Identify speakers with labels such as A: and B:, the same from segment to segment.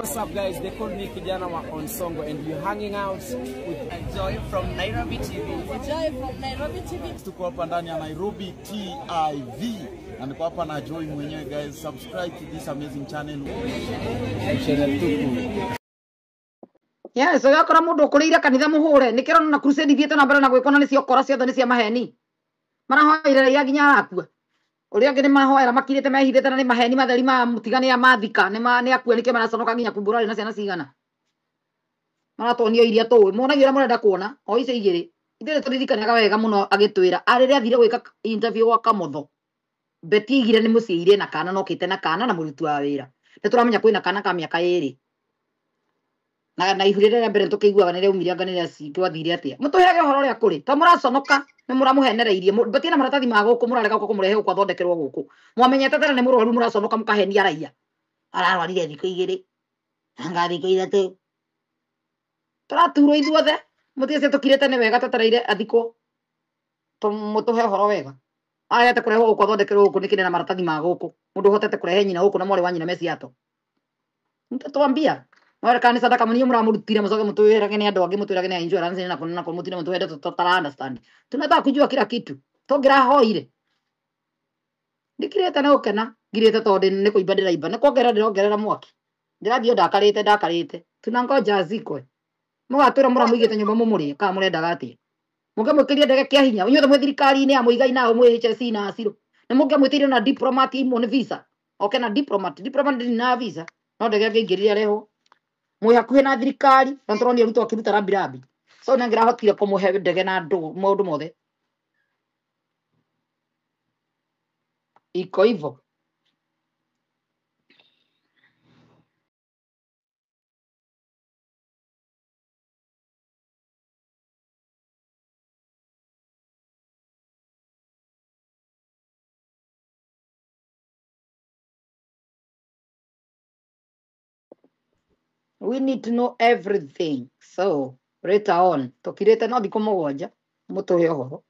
A: What's up, guys? They call me Kijana wa Onsongo, and we're hanging out with
B: Joy from Nairobi TV.
C: Joy from Nairobi TV.
D: Tuko hapa ndani ya Nairobi TV na niko hapa na Joy mwenyewe guys. Subscribe to this amazing channel.
A: Channel Tuku.
E: Yes, ũgakora mũndũ ũkũrĩire kanitha mũhũre nĩ kĩrona na crusade ithiĩte na mbere na gwĩkona nĩ ciokora ciothe nĩ cia maheni marahoera raia nginya arakua ũrĩa angĩ nĩ mahoera makirĩte mehithĩte na nĩ maheni matheri ma mũtigane ya mathika nĩ ma nĩ akua nĩkĩo maraconoka nginya kumbũra arĩ na ciana cigana maratuonia iria tũĩ monagia ũrĩa mũrenda kuona o icio igĩrĩ ithuĩ nĩ tũririkanaga wega mũno agĩtwĩra arĩrĩa athire gwĩka interview gwa Kamotho Betty aigire nĩ mũciĩ na kana nokĩte na kana na mũruti wa wĩra nĩ tũramenya kwĩna kana ka mĩaka ĩrĩ na ihu rĩrĩa rĩa mbere tũkĩiguaga nĩ rĩaumire anga nĩ rĩa gwathire atĩa mũtũheage ũhoro ũrĩa kũrĩ to mũraconoka nĩ mũramũhenereirie Betty na maratathi ma gũkũ mũrarega gũka kũmũrehe gũkũ athondekerwo gũkũ mwamenyete tene nĩ mũrwaru mũraconoka mũkahenia raia ararwarire thikũ igĩrĩ anga thikũ ithatũ tũraturwo ithuothe mũtige tũkirĩte nĩ wega twetereire athikwo mũtũhe ũhoro wega arete kũrehwo gũkũ athondekerwo gũkũ nĩkĩ na maratathi ma gũkũ mũndũ ũhotete kũrehe nyina gũkũ na mwarĩ wa nyina me Seattle mũtatwambia mwere kana sadaka munio muramurutire mucoke mutwirage ni andu angi mutwirage ni insurance na kuna na mutine mutuhende tutara understand tunataka kujua kila kitu tongirahoire ndikirete na gukena ngirite tondu ni kuimba ndiraimba ni kuongerera ndirongerera mwaki ndirathio ndakarite ndakarite tunangoja azikwe mugatwira muramuigite nyumba mumurie kana murendaga atia mũngĩamwĩkĩria ndege kĩa hinya inyuothe mwĩ thirikari-inĩ ya Muigai nao mwĩ HSC na Aciro nĩ mũngĩamwĩtĩirie na diplomat imwe nĩ visa oke na diplomat diplomat ndĩrĩ na visa no ndege angĩingĩrire arehwo mwĩ hakuhĩ na thirikari na tũronire Ruto akĩruta rambirambi so nĩ angĩrahotire kũmũhe ndege na andũ maũndũ mothe iko hivyo. We need to know everything. So later on, tũkirĩte no thikũ mũgwanja mũtũhe ũhoro.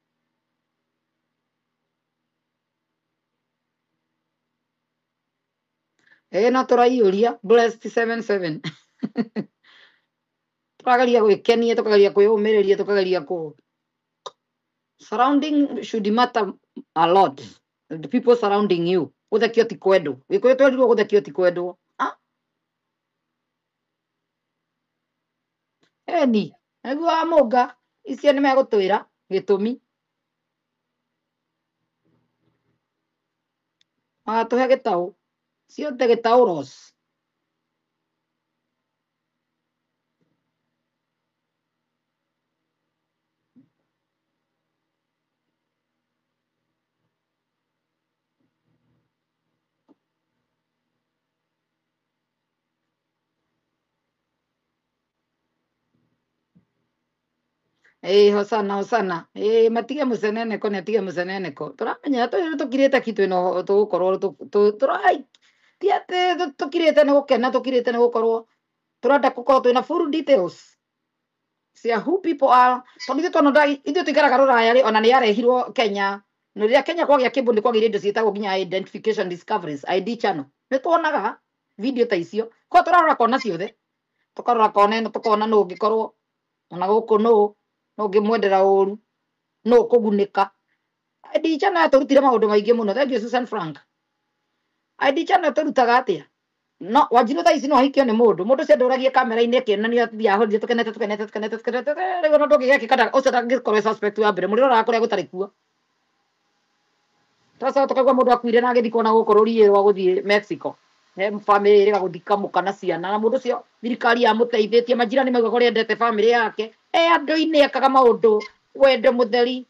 E: Ĩĩ no tũraiyũria blessed 77 tũrageria gwĩkenia tũkageria kwĩyũmĩrĩria tũkageria kũ surrounding should matter a lot. The people surrounding you gũthekio ti kwendwo gĩkũyũ twerirwo gũthekio ti kwendwo. Ah, eni nĩguo wa mũnga icio nĩ megũtwĩra gĩtũmi magatũhe gĩtaũ ciothe gĩtaũ Ross. Ĩĩ hosana hosana ĩĩ matige mũceneneko nĩ atige mũceneneko tũramenya tũkirĩte ki twĩna tũgũkorwo tũrai ti atĩ tũkirĩte nĩ gũkena tũkirĩte nĩ gũkorwo tũrenda gũkorwo twĩna full details cia who people are tondũ ithuĩ tuona ithuĩ tũikaraga rũraya rĩ ona nĩ yarehirwo Kenya na rĩrĩa Kenya kwagĩa kĩmbu nĩ kwagĩire indo ciĩtagwo nginya identification discoveries ID channel nĩ tuonaga video ta icio kwa tũrarora kona ciothe tũkarora kona ĩno tũkona nũ ũngĩkorwo ona gũkũ nũ nũ ũngĩmwendera ũru nũ ũkũgunĩka ID channel yatũrutire maũndũ maingĩ mũno. Thank you Susan Frank. ID channel tũrutaga atĩa no Wanjiru thaa ici no ahikio nĩ mũndũ mũndũ ũcio ndũragie kamera-inĩ akĩonania athiĩ ahũrire tũkenete tũkenete tũkenete tũkenete rĩu ona ndũngĩgekĩka ũcio ndangĩkorwo e suspect wa mbere mũrĩroraga kũrĩa gũtarĩ kuo tũracoka tũkaigua mũndũ akuire na agĩthikwo na gũkũ rũriĩ rwa gũthiĩ Mexico he bamĩrĩ ĩrĩga gũthika mũka na ciana na mũndũ ũcio thirikari yamũteithĩtie majirani maugaga ũrĩa endete bamĩrĩ yake e andũ-inĩ ekaga maũndũ wendo mũtheri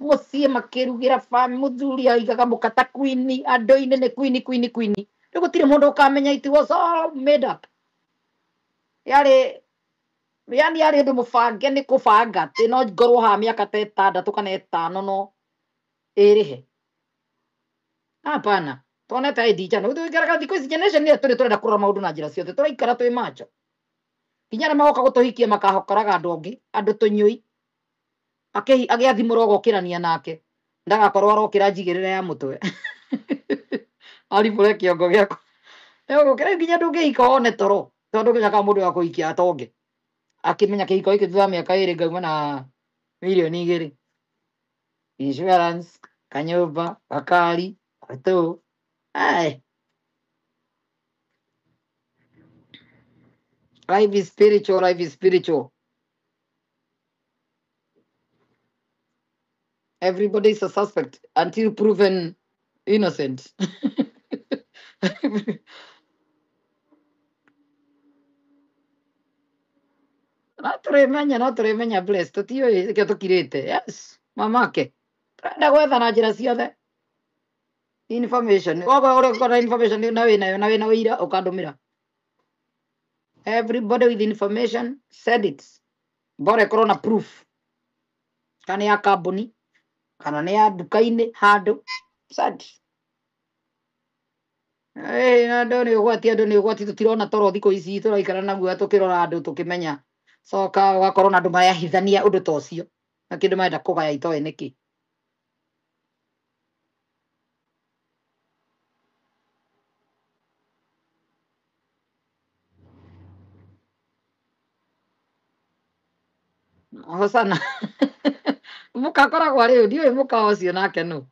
E: mũciĩ makĩrugĩra bamĩrĩ mũthuri aigaga mũka ta queen andũ-inĩ nĩ queen queen queen rĩu gũtirĩ mũndũ ũkamenya it was all made up yarĩ yani yarĩ ũndũ mũbange nĩ kũbanga atĩ no ngorwo haha mĩaka ta ĩtandatũ kana ĩtano no ĩrĩhe hapana tuonete ID channel tũikaraga thikũ ici generation ĩyo tũrĩ tũrenda kũrora maũndũ na njĩra ciothe tũraikara twĩ macho nginya arĩa magoka gũtũhikia makahokoraga andũ angĩ andũ tũnyui agĩathimũra ũgokĩrania nake ndagakorwo arokĩra njigĩrĩra ya mũtwe aribũre kĩongo gĩakwa nginya ndũngĩhika wone toro. Tondu ngĩcakaga mũndũ wa kũhikia atonge akĩmenya kĩhiko gĩkĩ thutha wa mĩaka 2 ngauma na 2 mirioni, insurance, kanyũmba, gakari, gatũ. Ai, life is spiritual, life is spiritual. Everybody is a suspect until proven innocent. No tũrĩmenya, no tũrĩmenya, bless, tũtiũĩ nĩkĩo tũkirĩte. Yes, mamake tũrenda gwetha na njĩra ciothe information. Wogo ũrĩa ũkorwo na information na wĩnayo na wĩna ũira, ũkandũmĩra. Everybody with information, send it. Bora ĩkorwo na proof, kana nĩ ya kambuni kana nĩ ya nduka-inĩ handũ, send. Ĩĩ, na andũ nĩ ũgwati, andũ nĩ ũgwati, tũtirona toro thikũ ici, tũraikara naguo tũkĩrora andũ tũkĩmenya. Coka ũgakorwo na andũ marahithania ũndũ ta ũcio na kĩndũ marenda kũgaya itoĩ nĩkĩ. Hosana mũkakoragwo arĩ ũ, ndiũĩ mũka ũcio nake nũ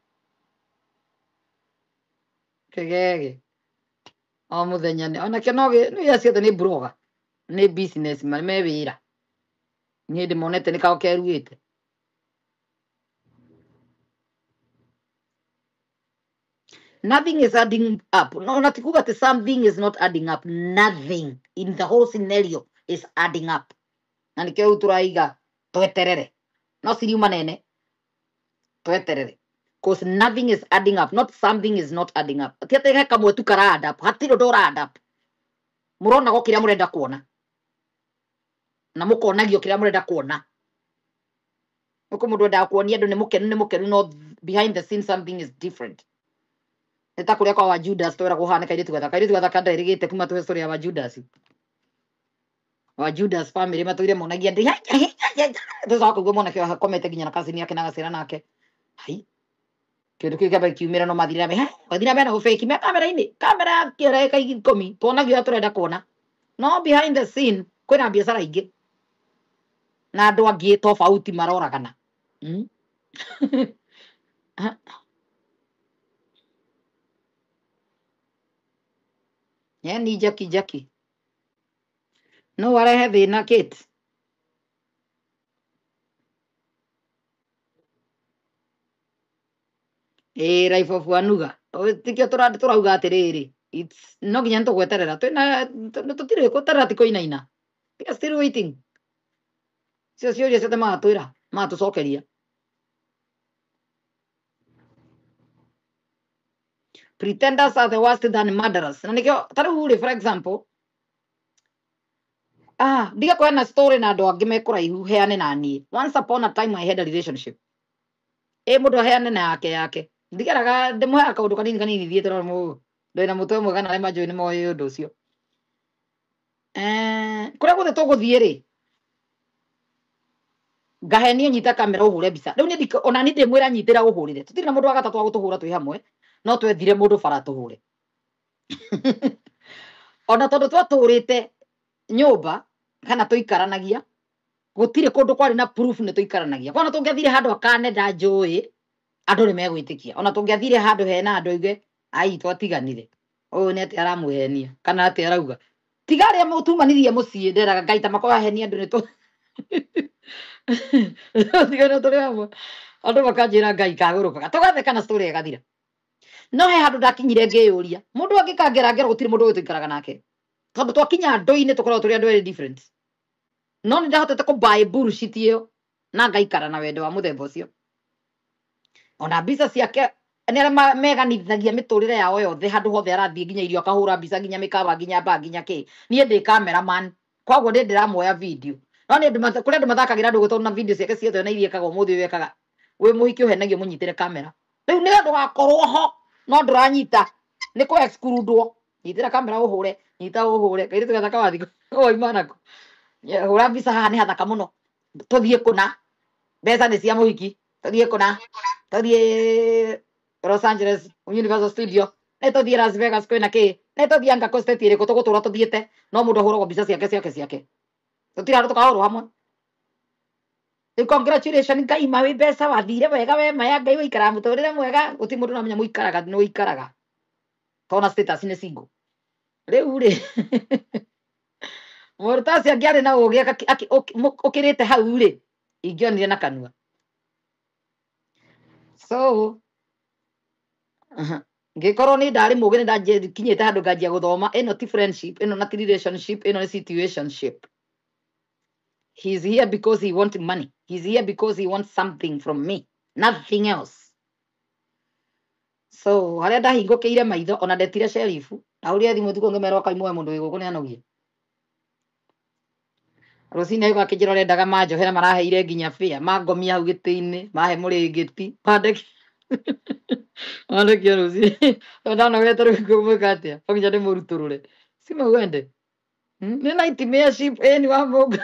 E: kĩgege o mũthenya nĩ onake no nĩ acio othe nĩ blogger, nĩ business me wĩra. Niĩ ndĩmonete nĩ kao keruĩte. Nothing is adding up. No, na ti kuga atĩ something is not adding up. Nothing in the whole scenario is adding up. Na nĩkĩo rĩu tũraiga tweterere, no ciriuma nene, tweterere, cause nothing is adding up. Not something is not adding up. Ti atĩ he kamwe tu kara add up, hatirĩ ũndũ ũra add up. Mũronagwo kĩrĩa mũrenda kuona na mũkonagio kĩrĩa mũrenda kuona. Nĩkũ mũndũ endaga kuonia andũ nĩ mũkenu, nĩ mũkenu, no behind the scene something is different. Nĩ ta kũrĩa kwa wa Judas tweragwo hana kairĩtu gathaka, kairĩtu gathaka nderĩgĩte kuma tũhe story ya wa Judas. Wa Judas family matũire monagia ndĩ thutha wa kũigua mwanake ũyũ akomete nginya na cousin yake na gacĩra nake. Hai, kĩndũ kĩu kĩamba gĩkiumĩra, no mathire na mbere, mathire na mbere na gũbĩki me kamera-inĩ, kamera ya ndagĩka 10, tuonagio ũrĩa tũrenda kuona, no behind the scene kwĩna biacara ingĩ na andũ angĩ tofauti maroragana. Yani Jackie, Jackie no arehe thĩna Kate. Ĩĩ, Life of Wanuga. Tikio tũrauga atĩrĩrĩ, it's no nginya nĩtũgweterera, twĩna tũtirĩ gweterera, ti kũinaina. We are still waiting. Cio ciũria ciothe magatwĩra, magatũcokeria. Pretenders are the worst than murderers. Na nĩkĩo ta rĩu rĩ, for example, ndiga kũheana story na andũ angĩ me kũraihu, heane na niĩ. Once upon a time I had a relationship. Ĩ mũndũ aheane na yake yake, ndigeraga ndĩmũheaga kaũndũ kanini kanini thiĩte no ndĩ na mũtwe mwega na arĩa manjũĩ nĩ moĩ ũndũ ũcio. Kũrĩa guothe tũgũthiĩ rĩ, ngahenio, nyita kamera ũhũre mbica. Rĩu niĩ ona niĩ ndĩmwĩra nyitĩra ũhũrĩre, tũtirĩ na mũndũ wa gatatũ wa gũtũhũra twĩ hamwe, no twethire mũndũ bara tũhũre. Ona tondũ twatũrĩte nyũmba kana tũikaranagia, gũtirĩ kũndũ kwarĩ na proof nĩ tũikaranagia. Kwana tũngĩathire handũ akane ndanjũĩ, andũ nĩ megwĩtĩkia. Ona tũngĩathire handũ hena andũ aigue ai twatiganire, ũyũ nĩ atĩ aramũhenia kana atĩ arauga, tiga arĩa mũtumanirie mũciĩ, nderaga Ngai ta makorwo ahenia andũ nĩ tũ tigane tũrĩ hamwe, andũ makanjĩra Ngai kagũrũkaga, tũgatheka na story ĩgathira. No he handũ ndakinyire ngĩyũria, mũndũ angĩkangera ngero, gũtirĩ mũndũ ũyũ tũikaraga nake, tondũ twakinya andũ-inĩ tũkoragwo tũrĩ andũ erĩ different. No nĩ ndahotete kũ buy bullshit ĩyo na ngaikara na wendo wa mũthemba ũcio. Ona mbica ciake nĩ arĩa meganithagia mĩtũrĩre yao yothe, handũ hothe arathiĩ, nginya irio akahũra mbica, nginya mĩkawa, nginya mbaa, nginya kĩ. Niĩ ndĩ cameraman, koguo ndĩ ndĩramuoya video. No nĩ andũ kũrĩ andũ mathakagĩra andũ tondũ na video ciake ciothe ona iria ekaga ũmũthĩ ũyũ ekaga wĩ mũhiki ũhenagio mũnyitĩre kamera. Rĩu nĩ ndũgakorwo ho no ndũranyita, nĩ kũ exclude-wo. Nyitĩra kamera ũhũre, nyita ũhũre, kairĩtu gathaka wathiĩ wauma nako, hũra mbica haha nĩ hathaka mũno, tũthiĩ kũna, mbeca nĩ cia mũhiki, tũthiĩ kũna, tũthiĩ Los Angeles Universal Studio, nĩ tũthiĩ Las Vegas, kwĩna kĩ. Nĩ tũthianga kũ state ĩrĩkũ tũgũtũra tũthiĩte no mũndũ ahũragwo mbica ciake ciake ciake. Tũtirĩ handũ tũkahũrwo hamwe. Rĩu congratulation Ngai ma wĩ mbeca wathire wega we ma ya Ngai wĩikaraga mũtũrĩre mwega gũtirĩ mũndũ ũramenya mũikaraga nĩ ũikaraga tona status nĩ single. Rĩu rĩ mũndũ ta ũcio angĩarĩ na ũgĩ ũkĩrĩte hau rĩ ingĩonire na kanua. So ngĩkorwo nĩ ndarĩ mũgĩ nĩ ndakinyĩte handũ nganjia gũthoma ĩno ti friendship ĩno na ti relationship ĩno nĩ situationship. He's here because he wants money. He's here because he wants something from me. Nothing else. So harĩa ndahingũkĩire maitho ona ndetire sheriff ndahũrire thimũ ũtukũ ngĩmerwo kaimwe mũndũ wĩ gũkũ nĩ anogie. Rũcinĩ agĩũka akĩnjĩra ũrendaga manjohera maraheire nginya fare mangomia hau gĩtĩ-inĩ mahe mũrĩngĩti mandeki mandekia rũcinĩ tondũ ndanogete rĩu ngũmwĩka atĩa no nginya ndĩmũrutũrũre sima uende. Nĩ nightmare-ship ĩni wa mũnga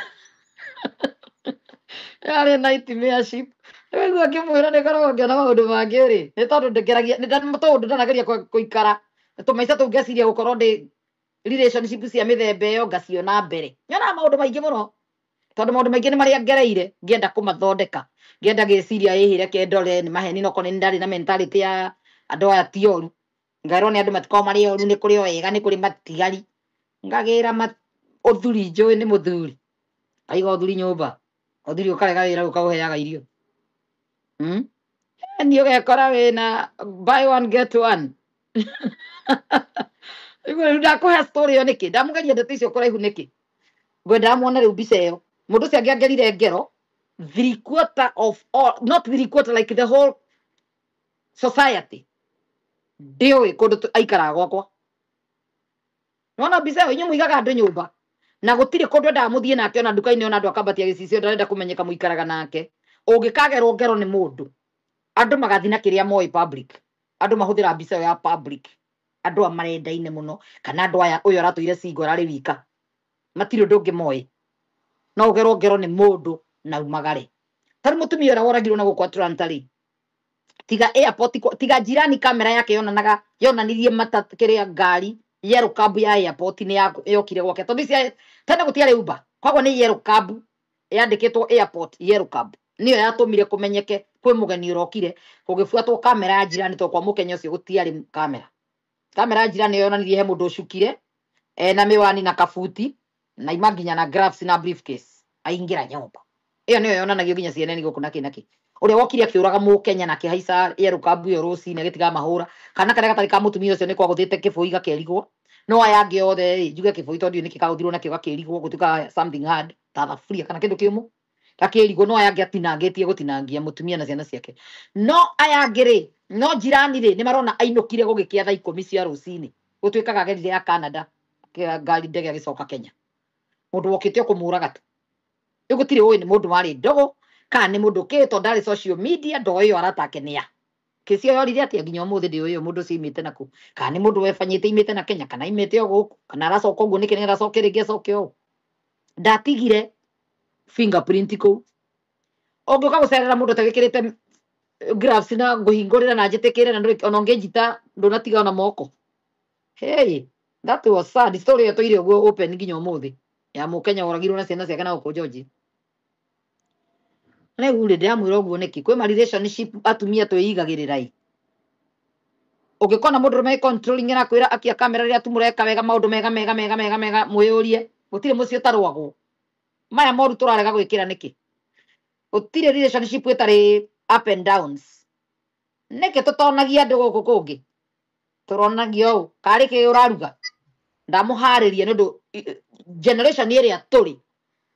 E: yarĩ nightmare-ship. Rĩu ngĩmwĩra nĩ ngoragwo ngĩona maũndũ mangĩ rĩ nĩ tondũ ndĩngeragia tondũ ndanageria gũikara tũmaica tũu ngeciria gũkorwo ndĩ relationship cia mĩthemba ĩyo ngaciona mbere nyonaga maũndũ maingĩ mũno tondũ maũndũ maingĩ nĩ marĩa ngereire ngĩenda kũmathondeka ngĩenda gĩciria ĩhĩ reke ndore nĩ maheni no korwo nĩ ndarĩ na mentality ya andũ aya ti oru ngerwo nĩ andũ matikoragwo marĩ oru nĩ kũrĩ o ega nĩ kũrĩ matigari ngagĩra ũthuri njũĩ nĩ mũthuri aiga ũthuri nyũmba ũthuri ũkarega wĩra ũkaũheaga irio. Ni ũgekora wĩna buy one get one. Rĩu ndakũhe story ĩyo nĩkĩ ndamũgeria ndeto icio kũraihu nĩkĩ ngwendaga muone rĩu mbica ĩyo mũndũ ũcio angĩangerire ngero three quarter of all not three quarter like the whole society ndiũĩ kũndũ aikaraga gwakwa. Nĩwona mbica ĩyo inyuĩ mũigaga andũ nyũmba na gũtirĩ kũndũ endaga mũthiĩ nake ona nduka-inĩ ona andũ akambatia gĩcicio ndarenda kũmenyeka mũikaraga nake. Ũngĩkagerwo ngero nĩ mũndũ andũ magathiĩ na kĩrĩa moĩ public andũ mahũthĩra mbica ĩyo ya public andũ aya marendaine mũno kana andũ aya ũyũ aratũire single ararĩ wika matirĩ ũndũ ũngĩ moĩ no ũgerwo ngero nĩ mũndũ na umagare. Ta rĩu mũtumia ũrĩa woragirwo na gũkũ Atlanta rĩ tiga airport tiga jirani kamera yake yonanaga yonanirie mata kĩrĩa ngari yellow cab ya airport nĩ yokire gwake tondũ ici tene gũtiarĩ Uber koguo nĩ yellow cab yandĩkĩtwo airport yellow cab nĩyo yatũmire kũmenyeke kwĩ mũgeni ũrokire gũgĩbuatwo kamera ya jirani tondũ kwa mũkenya ũcio gũtiarĩ kamera. Kamera ya jirani yonanirie he mũndũ ũcukire ena miwani na kabuti na ima nginya na gloves na briefcase aingĩra nyũmba ĩyo nĩyo yonanagio nginya CNN gũkũ na kĩ na kĩ ũrĩa wokire akĩũraga mũkenya na akĩhaica yellow cab ĩyo rũcinĩ agĩtiga mahũra kana karĩa gatarĩ ka mũtumia ũcio nĩ kwagũthĩte kĩbũi gakerigwo no aya angĩ othe rĩ njuge kĩbũi tondũ ndiũĩ nĩkĩ kagũthirwo nakĩo gakĩrigwo gũtuĩka something hard ta thaburia kana kĩndũ kĩũmũ gakĩrigwo no aya angĩ atinangĩtie gũtinangia mũtumia na ciana ciake no aya angĩ rĩ no jirani rĩ nĩ marona ainũkire gũgĩkĩa thaa ikũmi cia rũcinĩ gũtuĩkaga agerire ya Canada ngari ndege agĩcoka Kenya mũndũ wokĩte o kũmũraga tu rĩu gũtirĩ ũĩ nĩ mũndũ warĩ ndogo kana nĩ mũndũ kĩ tondũ ndarĩ social media ndoĩ ĩyo arata ake nĩ a kĩci ĩyo yorire atĩa nginya ũmũthĩ ndĩũĩ ũyũ mũndũ ũcio aimĩte nakũ kana nĩ mũndũ webanyĩte aimĩte na Kenya kana aimĩte o gũkũ kana aracoka ũguo nĩkĩ nĩgetha acoke rĩngĩ acoke ũũ ndatigire fingerprint kũu ũngĩũka gũcerera mũndũ ũtagĩkĩrĩte gloves na ngũhingũrĩra na njĩtĩkĩre na ndũrĩ ona ũngĩnjita ndũnatiga ona moko. Hey, that was sad. Story ĩyo tũire ũguo open nginya ũmũthĩ ya mũkenya woragirwo na ciana ciake na gũkũ Georgia. Rĩu rĩ ndĩramwĩra ũguo nĩkĩ kwĩ ma relationship atumia twĩigagĩrĩra ĩ ũngĩkona mũndũ ũrũme controlling arakwĩra akia kamera rĩrĩa tu mũreka wega maũndũ mega mega mega mega mega mwĩyũrie gũtirĩ mũciĩ ũtarũagwo maya moru tũrarega gwĩkĩra nĩkĩ gũtirĩ relationship ĩtarĩ up and downs nĩkĩ tũtonagia andũ gũkũ kũngĩ tũronagio ũũ karĩ kĩ ũraruga ndamũharĩria nĩ ũndũ generation ĩrĩa tũrĩ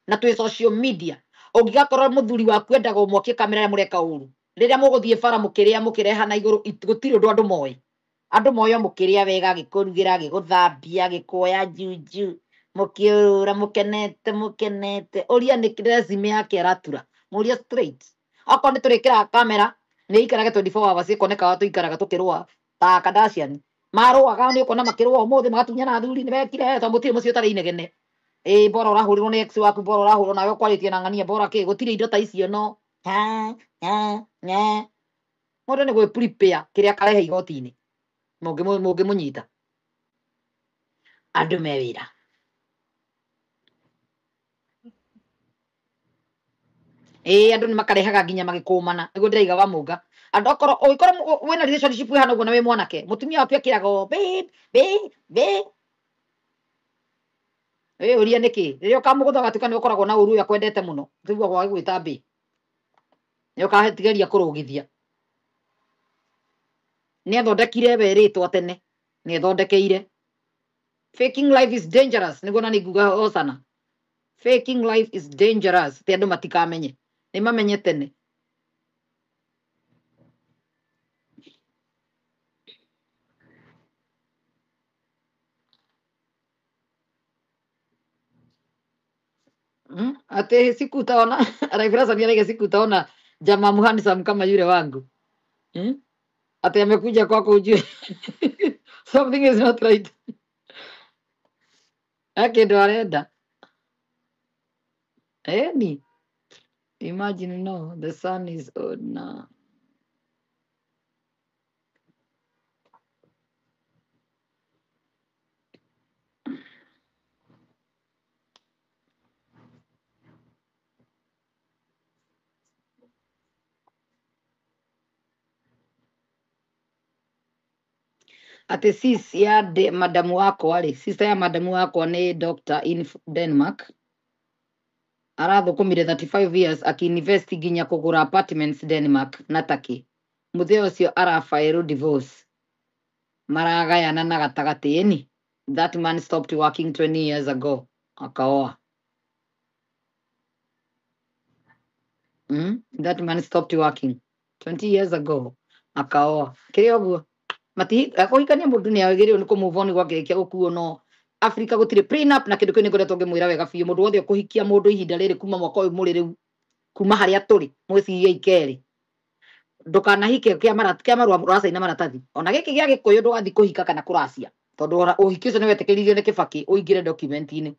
E: na twĩ social media ũngĩgakorwo mũthuri waku endaga ũmwakie kamera rĩrĩa mũreka ũru rĩrĩa mũgũthiĩ bara mũkĩrĩa mũkĩreha na igũrũ gũtirĩ ũndũ andũ moĩ andũ moĩ o mũkĩrĩa wega agĩkũrugĩra agĩgũthambia agĩkuoya juju mũkĩũrũra mũkenete mũkenete ũria nĩ resume yake aratura mũrie straight okorwo nĩ tũrĩkĩraga kamera nĩ ikarage 24 hours ĩkonekaga tũikaraga tũkĩrũa ta Kardashian marũaga nĩ ũkuona makĩrũa ũmũthĩ magatunyana athuri nĩ mekire tondũ gũtirĩ mũciĩ ũtarĩ inegene ĩ bora ũrahũrĩrwo nĩ ex waku bora ũrahũrwo nawe ũkwarĩtie na ng'ania bora kĩ gũtirĩ indo ta icio no ha ha nya mũndũ nĩ gwĩ prepare kĩrĩa akarehe igoti-inĩ mũngĩmũnyita. Andũ me wĩra. Ĩĩ andũ nĩ makarehaga nginya magĩkũmana nĩguo ndĩraiga wa mũnga. Andũ akorwo ũngĩkorwo wĩna relationship ĩhana ũguo na wĩ mwanake, mũtumia waku ekĩraga o babe, babe, babe. Wĩyũrie nĩkĩ rĩrĩa ũkamũgũtha ũgatuĩka nĩ ũkoragwo na ũru ũyũ akwendete mũno, tiguagwo agĩgwĩta babe, nĩ ũkageria kũrũgithia. Nĩ athondekire we rĩtwa tene, nĩ ethondekeire. Faking life is dangerous, nĩguo nani nguga hosana. Faking life is dangerous, ti andũ matikamenye, nĩ mamenye tene. Ati siku utaona Raifrasa ni araiga siku utaona jamaa muhandsome kama yule wangu. Ati amekuja kwako ujue something is not right. Ake ndo arenda. Eni imagine no the sun is on now. Ati sis ya de, madamu wakwa rĩ, sister ya madamu wakwa nĩ doctor in Denmark. Arathũkũmire 35 years akiinvest nginya kũgũra apartments Denmark na Turkey. Mũthee ũcio arabaĩrwo divorce. Maragayana na gatagatĩ ĩni. That man stopped working 20 years ago. Akaoa. That man stopped working 20 years ago. Akaoa. Kĩrĩ ũguo. Kũhikania mũndũ nĩ agĩrĩirwo nĩ kũ-move on gwakĩrĩkia gũkuo no Afrika gũtirĩ prenup na kĩndũ kĩu nĩ ngoretwo ngĩmwĩra wega biũ. Mũndũ wothe ũkũhikia mũndũ ihinda rĩrĩ kuma mwaka ũyũ mũrĩ rĩu kuma harĩa tũrĩ mwĩcirie ikerĩ, ndũkanahike kĩa marũa ũracaina maratathi. Ona gĩkĩ gĩa gĩkũyũ ndũgathiĩ kũhika kana kũracia, tondũ ona ũhiki ũcio nĩ wetĩkĩririo nĩ Kĩbakĩ ũingĩre document-inĩ.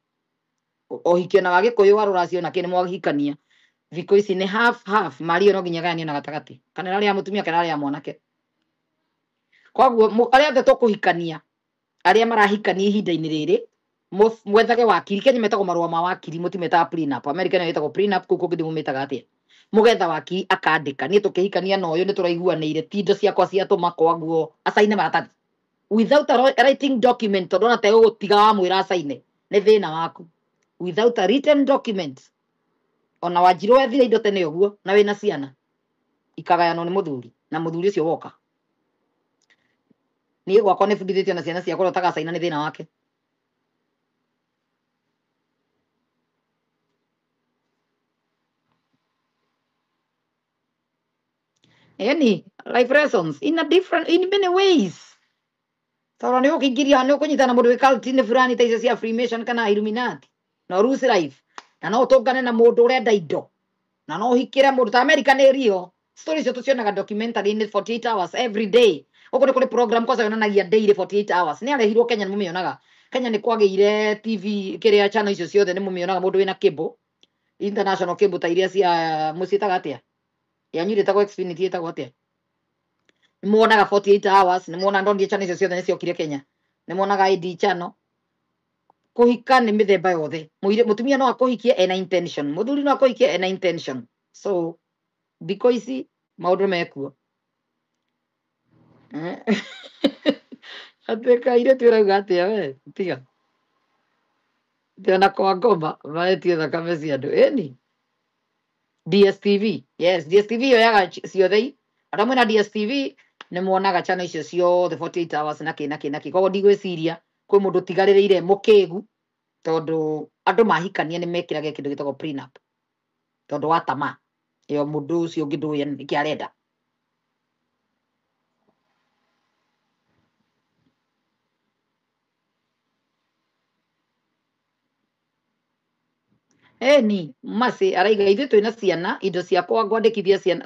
E: Ũhiki ona wa gĩkũyũ wa rũracio onake nĩ mwahikania. Thikũ ici nĩ half half, mari ĩyo no nginya ĩgayanio na gatagatĩ, kana ĩrarĩ ya mũtumia kana ĩrarĩ ya mwanake. Koguo arĩa othe tũkũhikania, arĩa marahikania ihinda-inĩ rĩrĩ, mwethage wakiri. Kenya metagwo marũa ma wakiri, mũtimetaga prenup. America nayo ĩtagwo prenup, kũu kũngĩ ndĩmũmĩtaga atĩa. Mũgetha wakiri akandĩka, niĩ tũkĩhikania na ũyũ nĩ tũraiguanĩire, ti indo ciakwa ciatũma kwaguo acaine maratathi. Without a writing document, tondũ ona tegũgũtiga wamwĩra acaine, nĩ thĩna waku. Without a written document, ona Wanjirũ wethire indo tene ũguo na wĩna ciana, ikagayanwo nĩ mũthuri, na mũthuri ũcio woka. Niĩ gwakwa nĩ bundithĩtio na ciana ciakwa ũrĩa ũtagacaina nĩ thĩna wake. Eni, life lessons in a different, in many ways. Tondũ nĩ ũkũingĩria, nĩ ũkũnyitana na mũndũ wĩ cult-inĩ fulani ta icio cia Freemason kana Illuminati, na ũruse life. Na no ũtũngane na mũndũ ũrenda indo. Na no ũhikĩre mũndũ ta America nĩ real. Story icio tũcionaga documentary-inĩ 48 hours every day. Gũkũ nĩ kũrĩ program kwanza yonanagia daily 48 hours. Nĩ arehirwo Kenya nĩ mũmĩonaga. Kenya nĩ kwagĩire TV kĩrĩa channel icio ciothe nĩ mũmĩonaga mũndũ wĩna cable. International cable ta iria cia mũciĩtaga atĩa? Yanyu ĩtagwo Xfinity ĩtagwo atĩa? Nĩ muonaga 48 hours, nĩ muonaga ndonire channel icio ciothe nĩ ciokire Kenya. Nĩ muonaga ID channel. Kũhika nĩ mĩthemba yothe. Mũtumia no akũhikie ena intention, mũthuri no akũhikie ena intention. So thikũ ici maũndũ mekuo. Atĩ kairĩtu ũrauga atĩa we? Tiga. Atĩ ona kwa ngoma maretie thakame cia andũ. Ĩni. DSTV. Yes, DSTV yoyaga ciothe i. Arĩa mwĩna DSTV nĩ muonaga channel icio ciothe 48 hours na kĩ na kĩ na kĩ. Koguo ndigwĩciria kwĩ mũndũ ũtigarĩrĩire mũkĩgu, tondũ andũ mahikania nĩ mekĩraga kĩndũ gĩtagwo prenup, tondũ wa tamaa ĩyo mũndũ ũcio ũngĩ ndũĩ nĩkĩ arenda. Eni, Masi araiga ithuĩ twĩna ciana, indo ciakwa ngwandĩkithia ciana,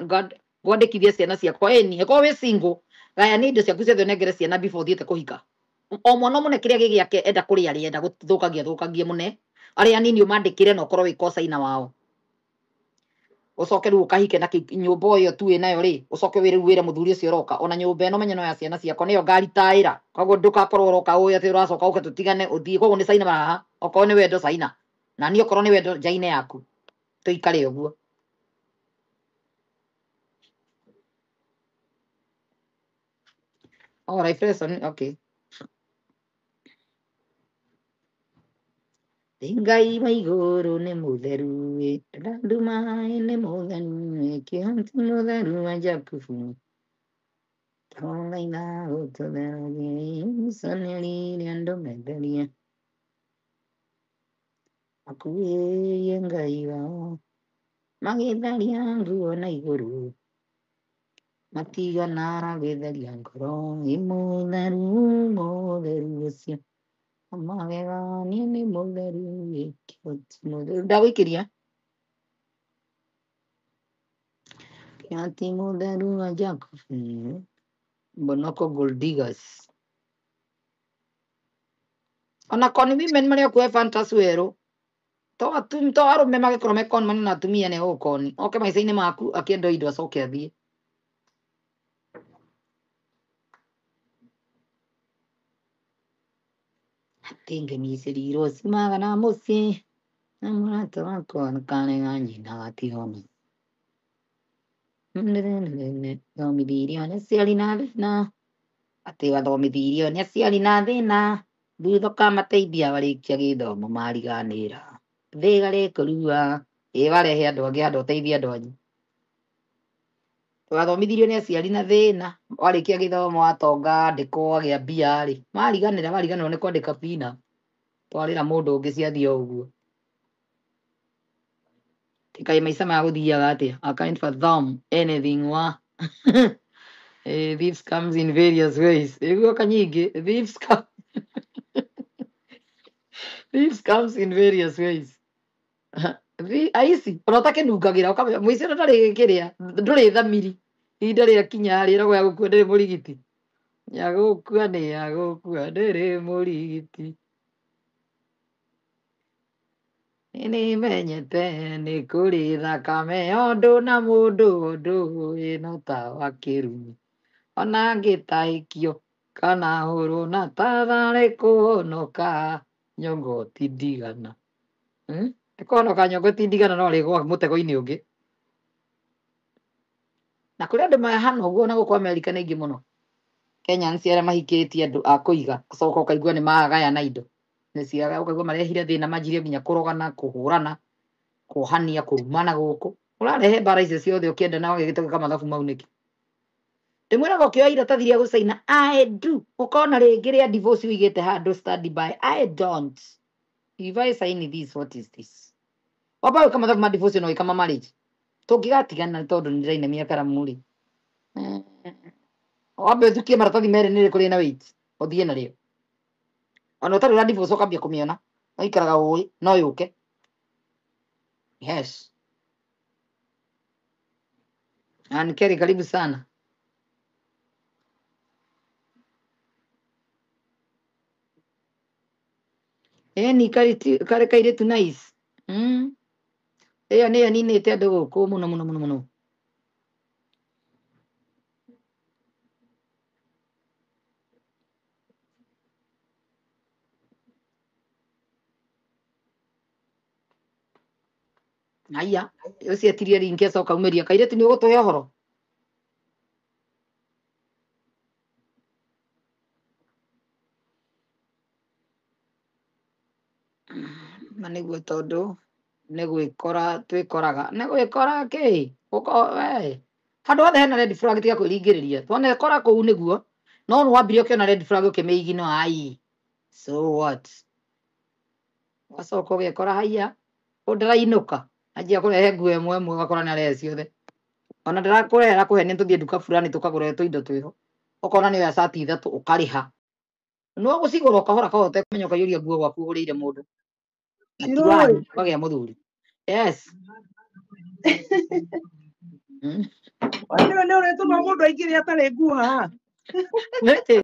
E: ngwandĩkithia ciana ciakwa. Eni, ĩkorwo wĩ single, gayania indo ciaku ciothe ũnengere ciana before ũthiĩte kũhika. O mwana mũne kĩrĩa gĩ gĩake enda kũrĩa arĩe, enda gũthũkangia thũkangie mũne. Arĩa anini ũmandĩkĩre na ũkorwo wĩ kocaina wao. Ucoke riu ukahike na nyumba iyo tu nayo ri, ucoke wire wire muthuri ucio uroka ona nyumba ino menye no ya ciana ciakwa niyo ngaritaira. Koguo ndugakorwo uroka uyu ati uracoka uke tutigane uthie. Koguo ni caina haha, okorwo ni wendo caina, na ni okorwo ni wendo njaine yaku, tuikare uguo. Oh, life lesson, okay. Ngai wa igũrũ nĩ mũtheru ĩ, ndanduma nĩ mũtheru ĩ, kĩhoti mũtheru wa Jakubu. Tũthaitha ũtũtheragie icanĩrĩire andũ metherie. Makuĩrie Ngai wao, magĩtharia nguo na igũrũ. Matigana gwĩtheria ngoro, ĩ mũtheru mũtheru ũcio. Magegania nĩ mũtheru ĩ, kĩhoti mũtheru. Ndagũikĩria. Kĩhoti mũtheru wa Jakubu. Bonoko Gold Diggers. Ona con women marĩa kuoe fantasy werũ. To atum to arũme magĩkorwo me con man na atumia nĩ ũkoni. Oke maica-inĩ maku akĩenda indo acoke athiĩ. Atĩ ngemiicĩrirwo cimaga na mũciĩ na mũrata wakwa karega nyina gatihona. Thomithirio nĩ aciari na thĩna. Atĩ wathomithirio nĩ aciari na thĩna. Thutha ũkamateithia warĩkia gĩthomo mariganĩra. Thĩga rĩkũrua. Ĩ warehe andũ angĩ handũ ũteithie andũ anyu. Wathomithirio nĩ aciari na thĩna. Warĩkia gĩthomo watonga andĩkwo wagĩa mbia rĩ. Mariganĩra mariganĩrwo nĩ kwandĩka bina. Twarĩra mũndũ ũngĩ ciathiĩ o ũguo. Kaĩ maica maya gũthiaga atĩa? I can't fathom anything wa. Thieves comes in various ways. Ĩguo kanyingĩ. Thieves come. Thieves comes in various ways. Aici ona ũtakĩnungagĩra ũkamenya mũici ũrĩa ndarĩ kĩrĩa ndũrĩ thamiri ihinda rĩakinya rĩ ĩragwo ya gũkua ndĩrĩ mũrigiti, ya gũkua nĩ ya gũkua ndĩrĩ mũrigiti. Nĩmenyete nĩ kũrĩ thakame ũndũ na mũndũ ũndũ ĩno ta wa kĩrumi ona ngĩtahĩkio kana hũrwo na tatharĩ kũhonoka nyongo ti ndigana. Nĩ kũhonoka nyongo ti ndigana no rĩgwa mũtego-inĩ ũngĩ. Na kũrĩ andũ mahana ũguo na gũkũ Amerika nĩ aingĩ mũno. Kenyans arĩa mahikĩtie andũ a kũiga ũcoka ũkaigua nĩ magayana indo. Nĩ ciaga ũkaigua marehire thĩna manjirie nginya kũrogana, kũhũrana, kuohania, kũrumana gũkũ. Ũrarehe mbara icio ciothe ũkĩenda na wagĩgĩtũka mathabu mau nĩkĩ? Ndĩmwĩraga ũkĩoya iratathi rĩa gũcaina I do. Ũkona rĩngĩ rĩa divorce ũigĩte handũ study by I don't. If I sign this, what is this? Wamba gwĩka mathabu ma divorce no wĩka ma marriage. Tũngĩgatigana tondũ nĩ ndĩrainamia karamu rĩ. Wambe ũthukie maratathi merĩ nĩ rĩkũ rĩna weight ũthiĩ narĩo. Ona ũtarĩ ũra divorce ũkambia kũmĩona. Ũikaraga ũĩ no yũke. Yes. Ann Kerry, karibu sana. Ĩni karĩ kairĩtu nice. Ĩyo nĩyo ninĩte andũ gũkũ mũno mũno mũno mũno. Haiya, ũcio etirie ringi acoka aumĩria kairĩtu nĩ ũgũtũhe ũhoro. Na nĩguo tondũ nĩ gwĩkora twĩkoraga nĩ gwĩkora kĩ handũ hothe hena red flag tiga kwĩringĩrĩria twanekora kũu nĩguo no nĩ wambirie ũkĩona red flag ũkĩmĩigino ai so what wacoka ũgekora haiya ũndĩrainũka anjia kũrehe nguo ĩmwe ĩmwe ũgakora nĩ arehe ciothe ona ndĩrakũrehera kũhe nĩ tũthiĩ nduka fulani tũkagũre tũindo twĩho ũkona nĩ oya cati ithatũ ũkarĩha no gũcigũra ũkahora kahora ũtekũmenya ũkaiyũria nguo gwaku ũgũrĩire mũndũ na ti wanyu ũkagĩa mũthuri. Yes.
F: Nĩ ũrĩtũma mũndũ aingĩre atarĩ nguo haha.
E: Nĩkĩ?